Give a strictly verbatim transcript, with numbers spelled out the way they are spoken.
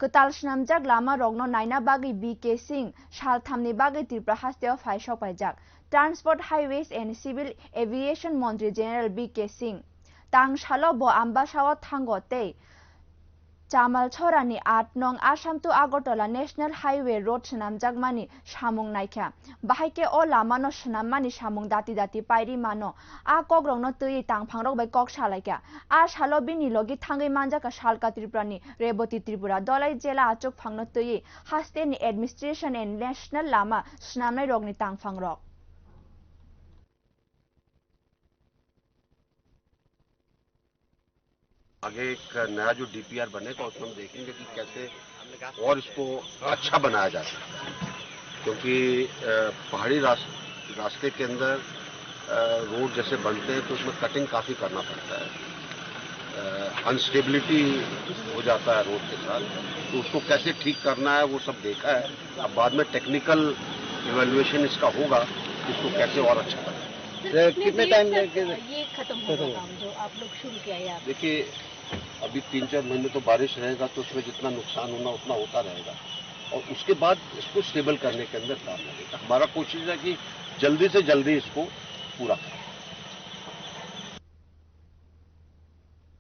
Kwtal swnamjak lama rokno naina bagwi B K Singh salthamni bagwi Tripura hasteo phai sokpaijak. Transport, Highways and Civil Aviation Montri General B K Singh tang salo bo Ambasao thango tei Chamalchorani aat nong Assam to Agartala National Highway Road swnamjakmani samung naikha. Bahai khe o lamano swnammani samung dati dati pairi mano. A kokrokno twiwi tangphangrok bai kok salaikha. A salo bini logi thangwi manjakha Salka Tripurani Reboti Tripura, Dolai jela achukphangno twiwi hasteni administration and national lama swnamnairokni tangphangrok. आगे एक नया जो डीपीआर बनेगा, उसमें हम देखेंगे कि कैसे और इसको अच्छा बनाया जा सकता है, क्योंकि, अ, पहाड़ी रास-, रास्ते के अंदर, अ, रोड जैसे बनते हैं, तो उसमें कटिंग काफ़ी करना पड़ता है, अनस्टेबिलिटी हो जाता है रोड के साथ, तो उसको कैसे ठीक करना है, वो सब देखा है। अब बाद में टेक्निकल इवैल्यूएशन इसका होगा, इसको कैसे और अच्छा बनाए। सर, ये कितने कितने देर टाइम तक लेके ये खत्म होगा खत्म? काम जो आप लोग शुरू किया है आप? देखिए, अभी तीन चार महीने तो बारिश रहेगा, तो उसमें जितना नुकसान होना उतना होता रहेगा, और उसके बाद इसको स्टेबल करने के अंदर काम लगेगा। हमारा कोशिश है कि जल्दी से जल्दी इसको पूरा करें।